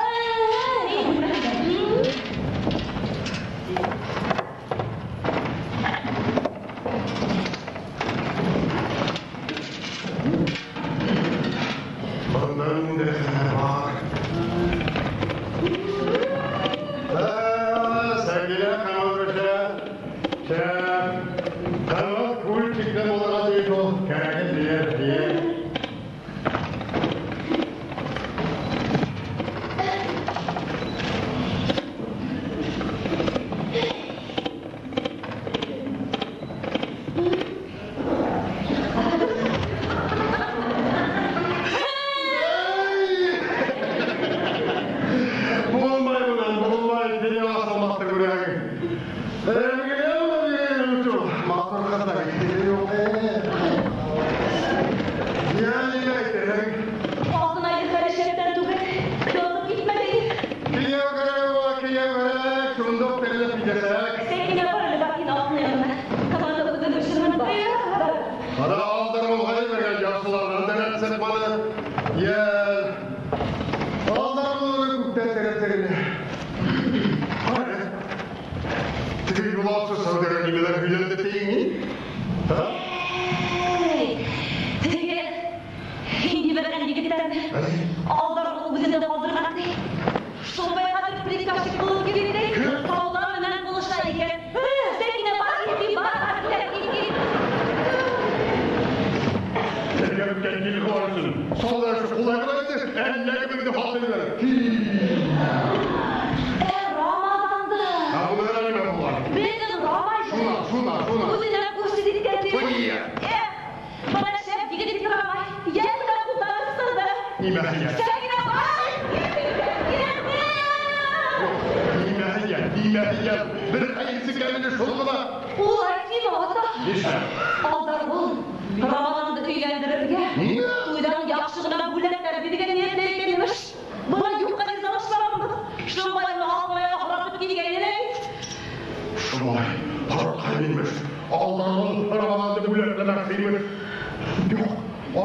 Бының да хәле бар. Сәкинә ҡымыҙ бешерә. Шәп. Ҡымыҙ күл тиклем булырға тейеш ул. Кәрәген бир, бир. Булмай бынан, булмай. Теле асылмаҫты күрәһең. Матур ҡыҙ ҙа бит. Юҡ. Йә, нимә әйтәһең? Алтынайҙы хәле шәптән түгел, ятып китмәне. Кейәү кәрәк уға, кейәү кәрәк. Шунда уҡ терелеп китәсәк. Сәкинә, бар әле, бар һин алтын янына. Ҡабанды үҙем бешермен, бар. Бар. Ана Алдар биргән яҡшыларҙан да рәт сыҡманы. Йәл. Алдар уны күптән терелтер ине. Ҡара. Теге юлаусы сәүҙәгәр нимәләр һөйләнде тиң ни? Һа? Эй, теге һин ебәргән егеттән Алдар үҙен дә ҡалдырған ти. Шундай хәҙер приказчик булып килде ти. Сауҙа менән булыша икән. Сәкинә, бар, кит, бар, кит, кит. Телгә бөткән кил ҡылар өсөн. Сауҙа эше ҡулай ғына итер. Әллә кемеңде һатып ебәрер. Ә Рамазанды. Ә бына нимә булған? Беҙҙең Рамай. Шуна, шуна, шуна. Үҙенә күрше иткән ти. Ой. Бына шәп егет Рамай. Йәл дә ҡулдан сыҙҙы. Нимә һиңә? Сәкинә, бар. Нимә һиңә? Нимә һиңә? Бер хәйерсе кәмене шул ғына. Улай тимә, ата. Нишләп? Алдар был Рамазанды өйләндерергә. Нимә? Туйҙан яҡшы ғына бүләктәр бирергә ниәтләй икән, имеш. Бына юҡҡа ризалашмағанбыҙ. Шымбайҙы Алтынайға һоратып килгән ине. Шулай, һоратҡан имеш. Алдарҙың Рамазанды бүләкләмәксе имеш. Юҡ,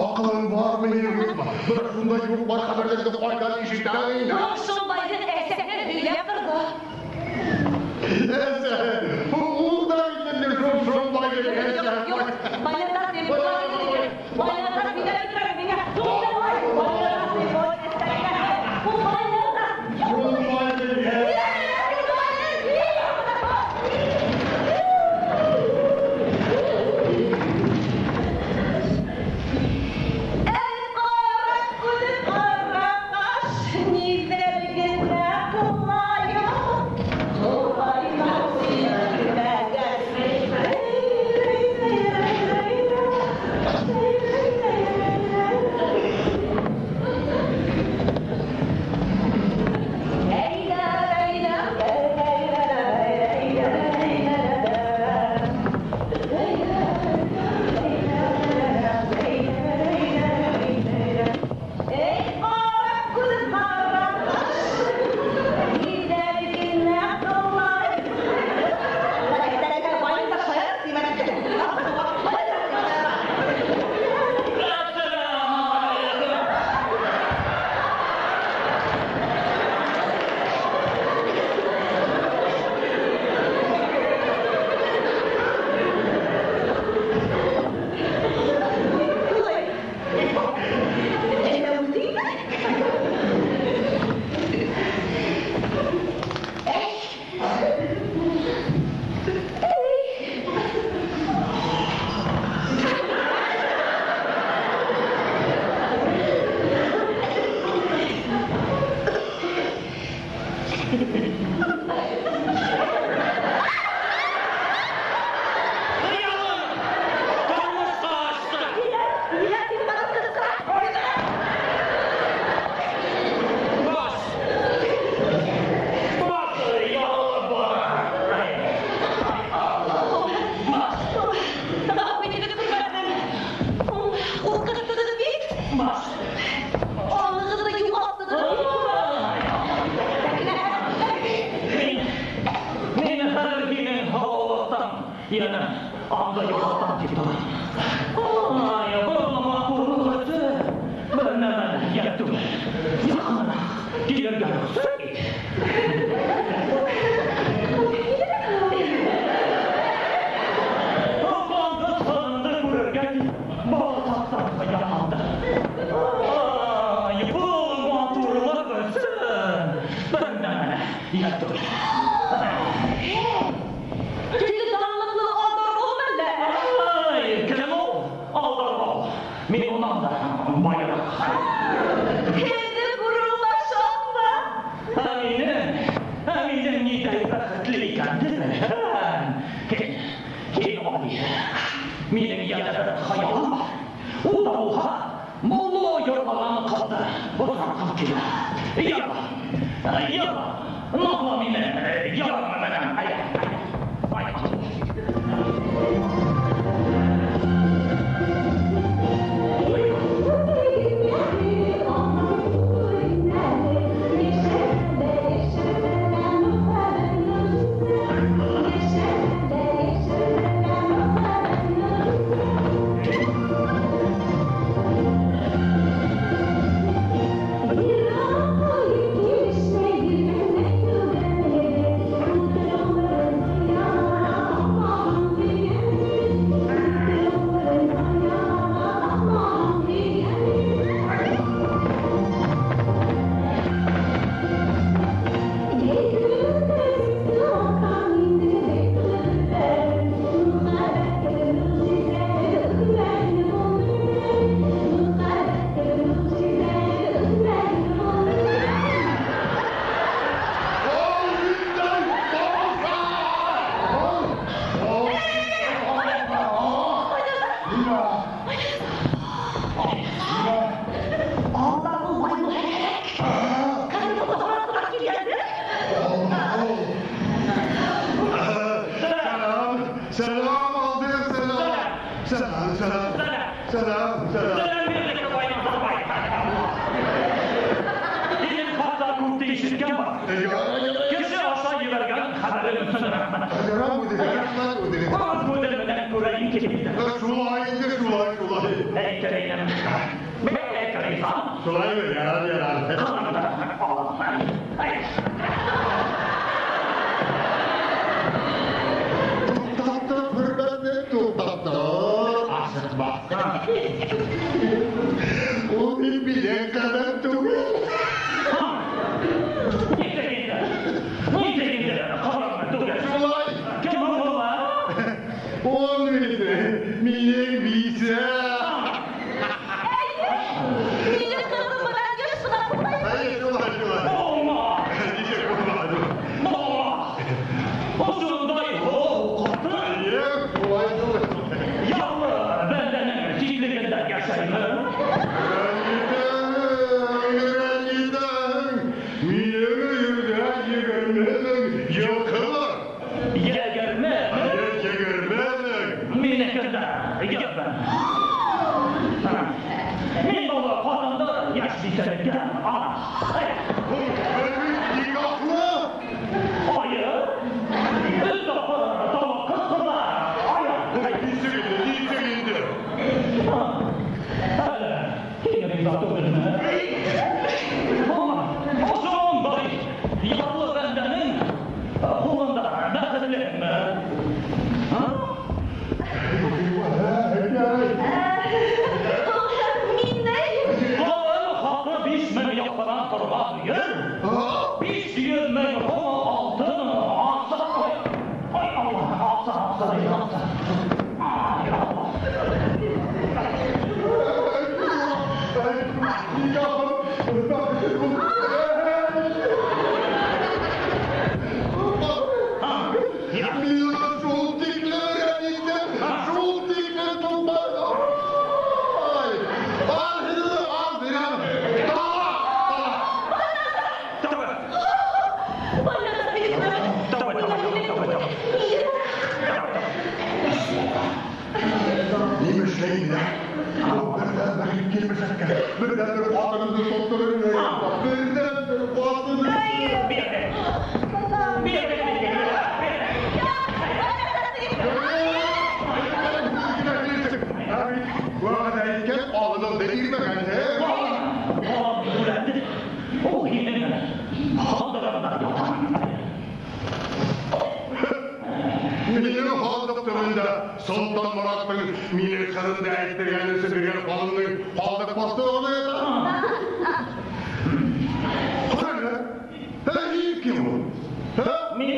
аҡылың бармы, юҡмы? Бына шундай юҡ бар хәбәрҙәрҙе ҡайҙан ишетәң инде? Был Шымбайҙың әсәһе һөйләп торҙо. Әсәһе, ул да инде шул Шымбайҙың Юҡ, әсәһе. юҡ, байларҙар тип, байларҙар һөйләп тора миңә. Туҡтамай, байларҙар тип, ул байларҙар. Шымбайҙың әсәһе. Эй, ҡара күҙ, ҡара ҡаш, ниҙәр генә Тип тора. Ай, был матурлыҡ өсөн бер нәмә йәл түгел. Яҡынына килергә рөхсәт ит. Һоҡланды һыныңды күрергә балсаҡтан хыялланды. Ай, был матурлыҡ өсөн бер нәмә йәл түгел. Теге данлыҡлы Алдар улмы әллә? Ай, кем ул? Алдар ул. Мин унан да байыраҡ. Һеҙҙе күреүемә шатмын. Ә минең ниндәй бәхетле икәнде белһәң. Һин, Али, минең йәнә бер хыялым бар. Ул да булһа, моңло йырлаған ҡыҙҙы оҙатҡым килә. Йырла, йырла, наҙла мине, йырла менән. Ай, ай, ай. Алдар ул бай булһа кәрәк. Хәҙер оҙатырға килгәндер. Сәләм, сәләм, Алдар, сәләм. Сәләм, сәләм. Сәләм, сәләм. Сәләм бирҙек, бай. Һинең хаҡта күпте ишеткән бар. Кеше аша ебәргән хәбәрем өсөн рәхмәт. Ярар, үҙегеҙ, рәхмәт, үҙегеҙ. Үҙ күҙем менән күрәйем килде. Шулай инде, шулай, шулай. Әйтерейем. Бик риза. Шулаймы? Ярар, ярар. Ҡыҙымды алам. Ай. Туҡтаттыҡ, хөрмәтле, туҡтаттыҡ. Ашыҡма. Ул бит минең ҡыҙым түгел. Нисек инде? Нисек инде? Ҡыҙыңмы түгел? Шулай. Кем ул? Ул бит минең бисә. Әйе, минең ҡыҙым менән йыш ҡына туҡтайым. Әйе, шулай, шулай. Булма! Нисек булманы? Булма! Ошондай һылыу ҡатын Әйе, шулай, шулай. ярлы бәндәнең ситлегендә йәшәйме? Рәнйетәң, рәнйетәң. Минең өйөмдә 20 000 йылҡы бар. 20 000? Әйе, 20 000. Минекендә 100 000. Мин был ҡатынды йәш бисәлеккә алам. Был бит никахлы. Айы, өс тапҡыр талаҡ ҡысҡырҙы. Айы. Нисек инде, нисек инде? Әле һин риза түгелме? Ошондай ярлы бәндәнең ҡулында бәхетлеме? Мине Ҡалын хаҡы 5000 ялҡынан торған ер. 500 000 һум алтын аҡса. Ай, Алла, аҡса, аҡса, аҡса. Ай, Алла. Никахым бәхетле булды. Мин шул тиклем рәнйетем, шул тиклем тулмай. Ай, ал һине, ал бирәм. Талаҡ, талаҡ. Тәүбә, Байназар. Тәүбә, тәүбә, тәүбә, тәүбә. Нимә эшләйем дә? Берҙән-бер килмешәккә, берҙән-бер ҡатынымды тотторор инем. Берҙән-бер ҡатыным. Бирҙе. Бирҙе, бирҙе, бирҙе. бирмәгәнһең. Ҡалам түләнде. Ул һинең һандығыңда ята. Минең һандыҡ төбөндә Солтан Мораттың минең ҡыҙымды әйттергән өсөн биргән ҡалымдың ҡалдыҡ башлығы ята. Ҡара, ә һин кем ул? Мин?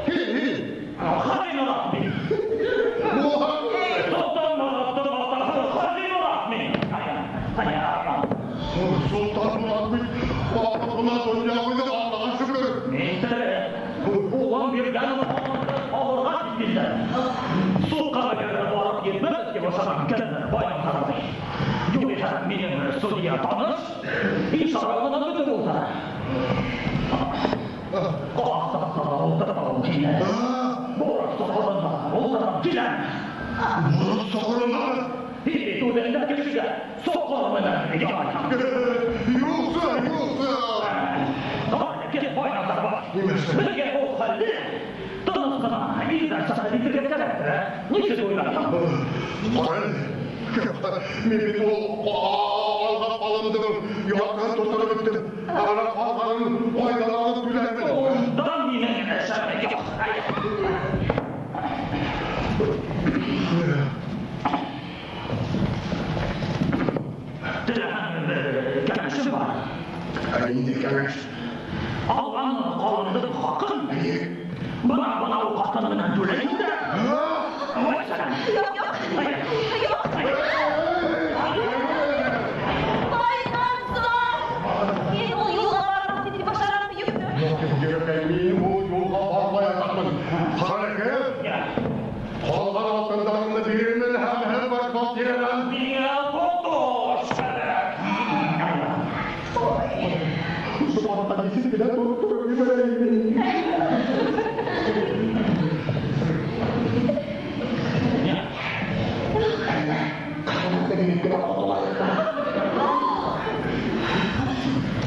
Һин. Хаҗи Морат мин. Солтан Мораттың атаһы Хаҗи Морат мин. Солтан Морат бит бына донъя ҡуйҙы, Аллаға шөкөр. Мин тере. Улым биргән алырға килде. Судҡа барып етмәҫ тип ышанған кемдер баян ҡарай. Юғиһә минең судья таныш, ишара ғына бөтөр ултыра. Ҡаҡтыҡта ултырам һине. Бурыс соҡоронда ултырам киләм. Бурыс соҡоронда? Һин үҙеңдә кешегә соҡор менән янайһың. Юҡсы, юҡсы. Кет байнандар бар. Беҙгә ул хәлде тыныс ҡына иза итергә кәрәк. Нисек уйлайһың? Ҡара, мин бит ул алған ҡалымдың яртыһын тултырып бөттөм. Ана ҡалғанын ҡайҙан алып түләрмен? Унда минең эшем юҡ. Теләһәң, бер кәңәшем бар. Ә ниндәй кәңәш? Алған ҡалымдың хаҡын бына ул ҡатыны менән түләйем дә. Вәссәләм. Юҡ, юҡ. Юҡ. Байназар! Һин ул юлға барырмын тип башарамы, юҡмы? Юҡ, юҡ, мин ул юлға бармаясаҡмын. Ҡара, ҡалған алтындарымды бирермен һәм һеҙ башлап бирермен. Миңә тотош кәрәк.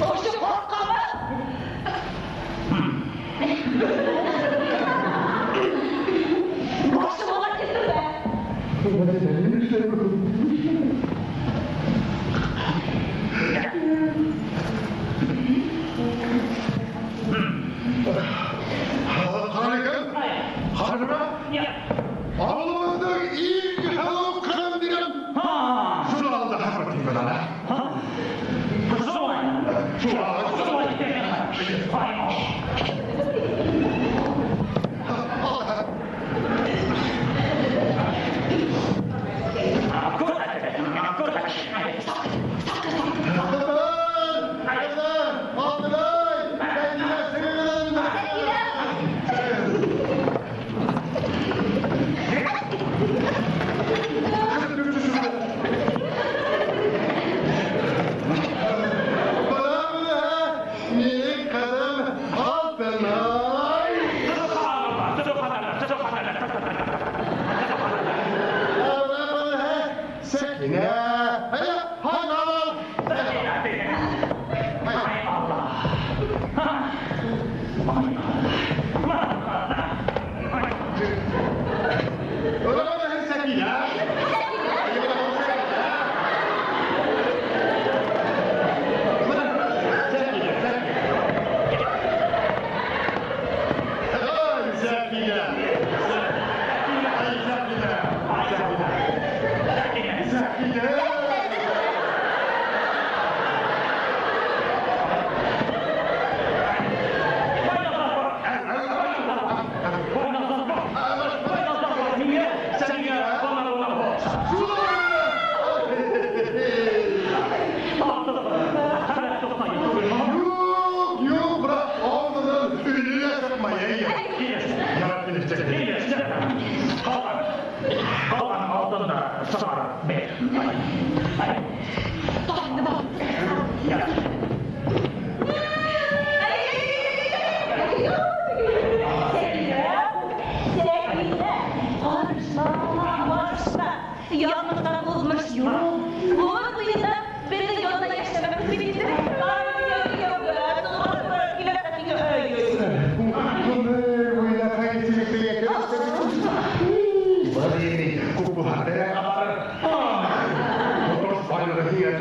Ошо ҡурҡамы? Башыма килтермә. Ҡаракәм, Хажыра, ауылыбыҙҙың иң һылыу ҡыҙын бирәм. Шуны ал да хәҙер бына. Шулай. Шулай итәйем.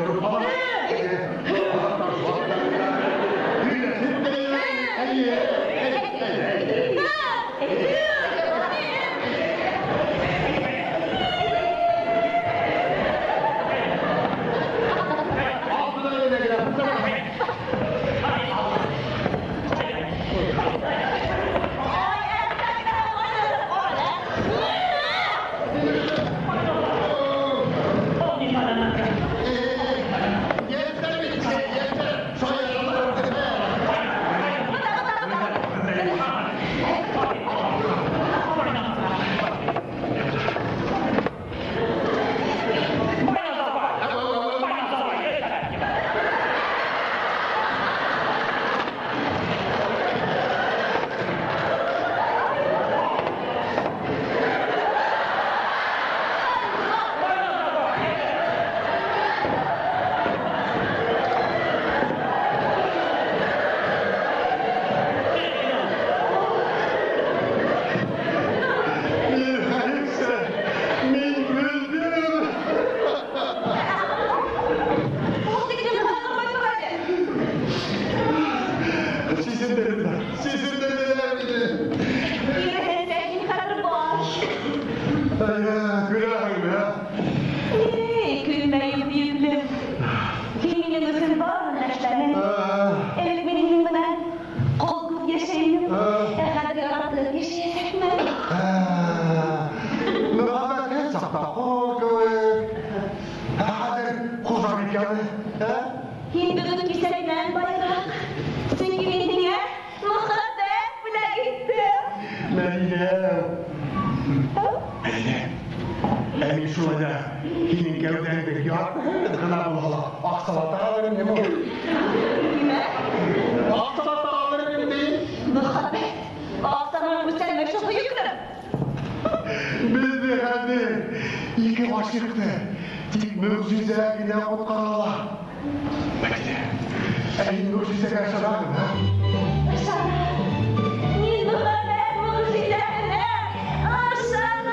Күп булһа, донъяны, ә? Һин бөгөн кисәгенән байыраҡ. Сөнки мин һиңә мөхәббәт бүләк иттем. Мәҙинә. Мәҙинә. Ә мин шулай ҙа һинең кәүҙәңде яртыһы ғына булһа ла аҡсалата алыр инем. Нимә? Аҡсалата алыр инем тием. Мөхәббәт. Аҡсаның үлсәнмәүсе һөйөклөм. Беҙҙе хәҙер ике ғашиҡты тик мөғжизә генә ҡотҡара ала. Мәҙинә, ә һин мөғжизәгә ышанаһыңмы, ә? Ышанам. Мин мөхәббәт мөғжизәһенә ышанам.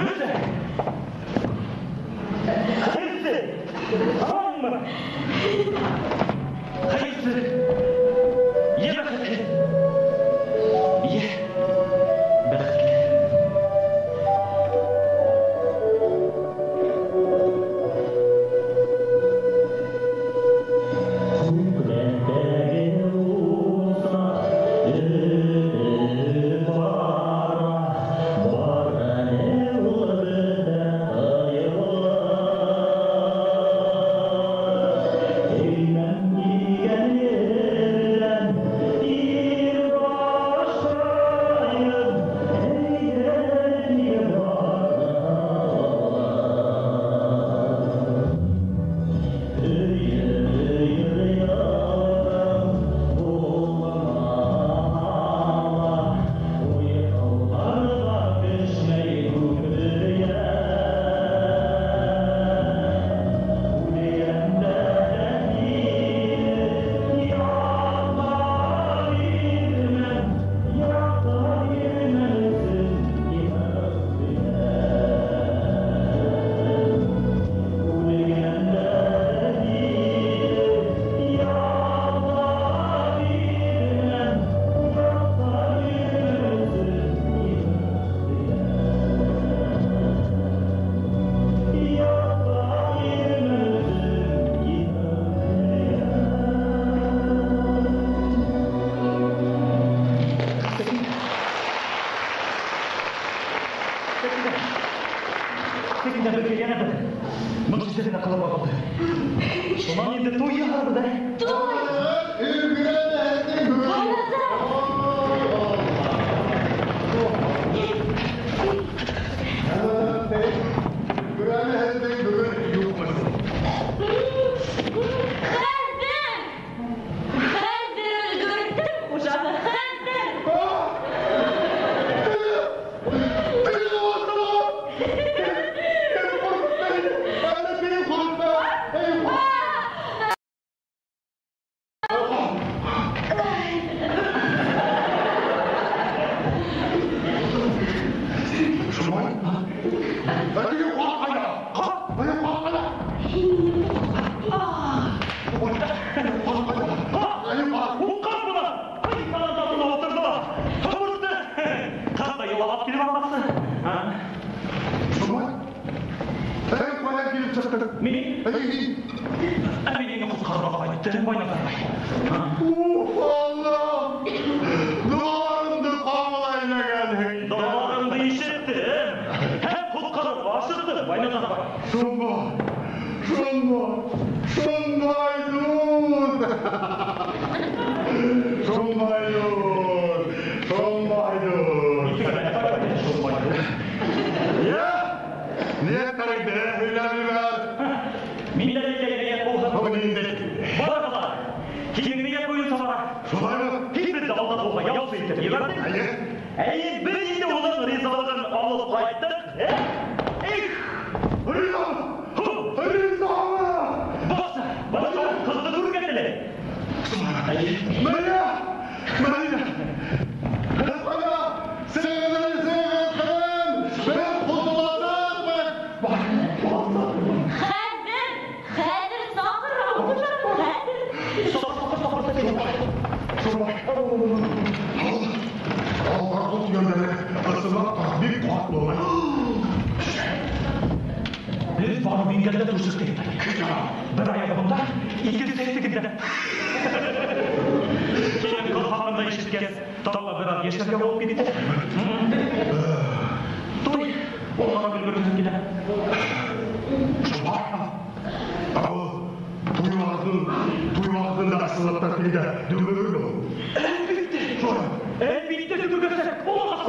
Бөтә. Бөтә. Тегендә беҙгә йәнә бер мөғжизә генә ҡылырға ҡалды. Шунан инде туй яһарбыҙ, ә? Туй! Хәҙер! Хәҙер өлгөрттем хужаны, хәҙер! Ул ҡарт бына! Ай, тарантасына ултырҙы ла, тымырҙы. Ҡыҙ ҙа илап килеп алмаҡсы. Мин? Ә мин һине ҡотҡарырға ҡайттым, Байназарбай. Доғаларыңды ишеттем һәм ҡотҡарырға ашыҡтым, Байназарбай. Шундай дуҫ! Шундай дуҫ! Шундай дуҫ! Йә, ниәттәреңде һөйләп ебәр. Миндә ниндәй ниәт булһын? Ниндәй? Барығыҙ ҙа һинең ниәт буйынса бара. Шулаймы? Һин беҙҙе алдатыуға яусы итеп ебәрҙең. Эйе. Эйе, беҙ инде уның ризалығын алып ҡайттыҡ. Эх! Ризамы? Ризамы? Баса, баса, ҡыҙҙы күрергә теләй. Эйе. Мәрйә! Мәрйә! Ҡайҙа? Сығыҙ, сығыҙ, ҡыҙым! Беҙ ҡотоласаҡбыҙ! Хәҙер! Хәҙер саҡырам хужаны, хәҙер! Саҡыр, саҡыр, саҡыр. Алға дигәндәре ысынлап та бик ҡарт булған. Беҙ барып ингәндә түшәктә ята. Бер аяғы бында, икенсеһе тегендә. Һинең ҡыҙ хаҡында ишеткәс, тағы бер аҙ йәшәргә булып китте. Туй, уға өлгөргөһө килә. Шулай. Ул туй ваҡытын, туй ваҡытында ысынлап та тегендә дөмөгөрмө ул? Әлбиттә. Шулай. Әлбиттә дөмөгәсәк, булмаҫ.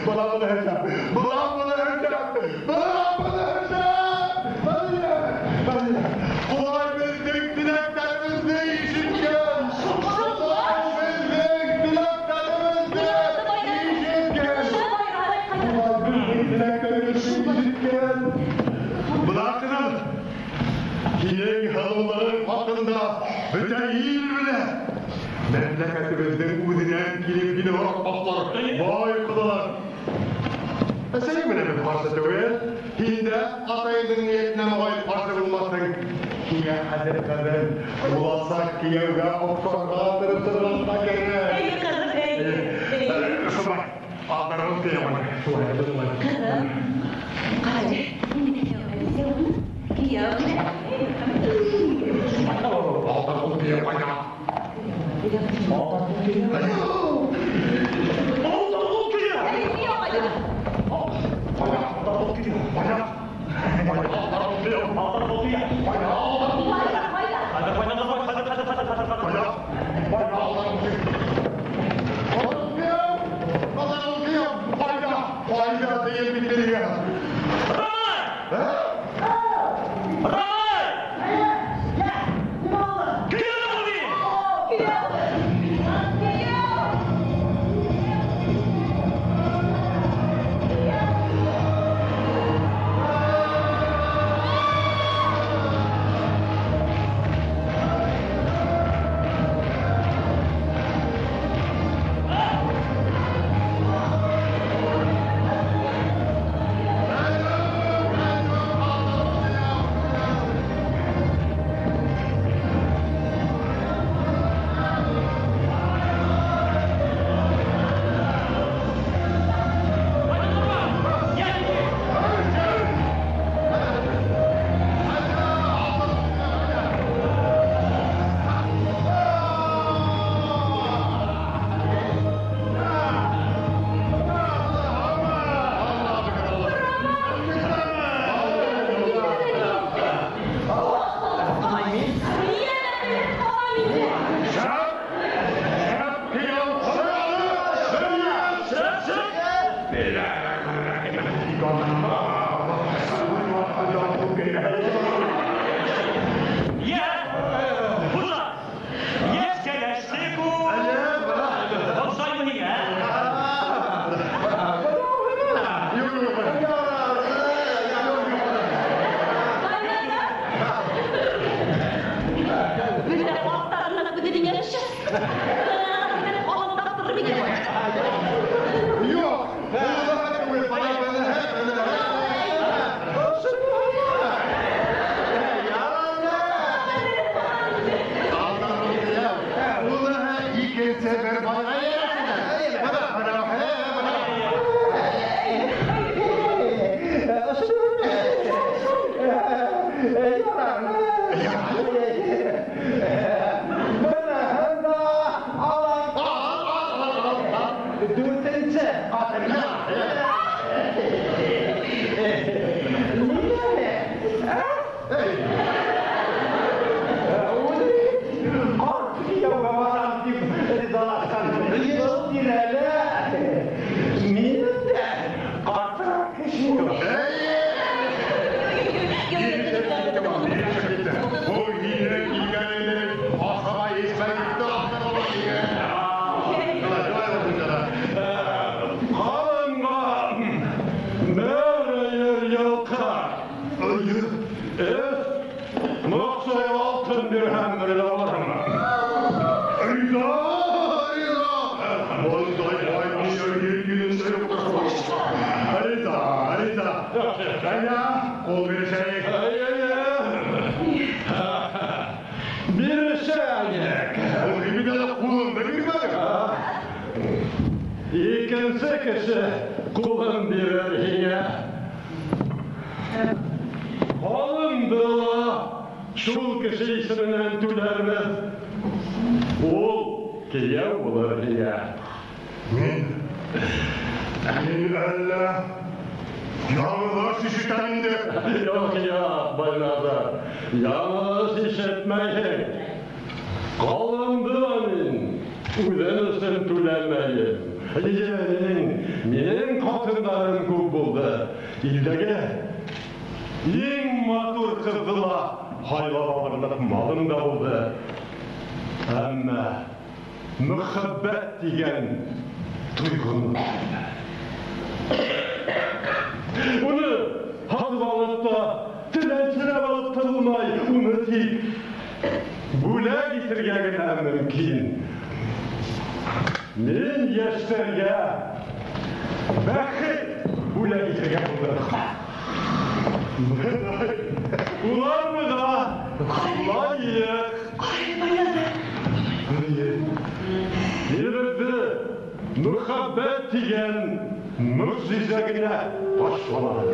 Бына быны һөйләп, бына быны һөйләп, бына быны һөйләп. Мәрйә, Мәрйә, Хоҙай беҙҙең теләктәребеҙҙе ишеткән. Хоҙай беҙҙең теләктәребеҙҙе ишеткән. Хоҙай беҙҙең теләктәребеҙҙе ишеткән. Бына ҡыҙым, һинең һылыулығың хаҡында бөтә ил белә. Мәмләкәтебеҙҙең үҙенән килеп һине һоратмаҡтар, бай ҡоҙалар. Әсәйең менән беҙ ҡаршы түгел. Һин дә атайыңдың ниәтенә моғайын ҡаршы булмаҫһың. Һиңә хәҙер ҡыҙым, буласаҡ кейәүгә оҡшарға тырышырға ла кәрәк. Эйе, ҡыҙым, эйе, эйе. Шулай, алдарығыҙ кейәү ҡайҙа? Шулай, шулай. Ҡыҙым, ҡара әле, кейәү килә. Алдарығыҙ кейәү ҡайҙа? Алдарығыҙ кейәү. Алдарығыҙ кейәү. Эйе, кейәү ҡайҙа? Алдарығыҙ кейәү. Ҡайҙа? Ҡайҙа алдарығыҙ кейәү? Алдарығыҙ кейәү. Ҡайҙа алдарығыҙ? Ҡайҙа, ҡайҙа? Хәҙер Байназарбай, хәҙер, хәҙер, хәҙер, хәҙер, хәҙер. Ҡайҙа? Ҡайҙа алдарығыҙ кейәү? Алдарығыҙ кейәү! Алдарығыҙ кейәү! Ҡайҙа? Ҡайҙа тиеп бит һиңә? Рамай! Ә? Рамай! Кейәү мин! Кейәү! Кейәү! Алдарығыҙ йылҡы. Өс моҡсай алтын бирһәм риза булырһыңмы? Риза, риза. Бындай бай ер йөҙөндә юҡтыр. Риза, риза. Әйҙә, ҡул бирешәйек. Бирешәйек. Ул бит әле ҡулыңды бирмәнең. Икенсе кеше ҡулын бирер һиңә. Ҡалымды ла шул кеше исеменән түләрбеҙ. Ул кейәү булыр һиңә. Мин әллә яңылыш ишетәм инде. Юҡ, юҡ, Байназар, яңылыш ишетмәйһең. Ҡалымды ла мин үҙем өсөн түләмәйем. Минең ҡатындарым күп булды. Илдәге иң матур ҡыҙҙы ла һайлап алырлыҡ малым да булды. Әммә мөхәббәт тигән тойғоно уны һатып алып та, теләнсерәп алып та булмай, уны тик бүләк итергә генә мөмкин. Мин йәштәргә бәхет бүләк итергә булдым. Улар быға лайыҡ. Ирҙе мөхәббәт тигән мөғжизә генә ташламаны.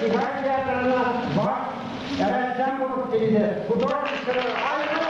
Сибай театрына баш рәссам булып килде. Художник.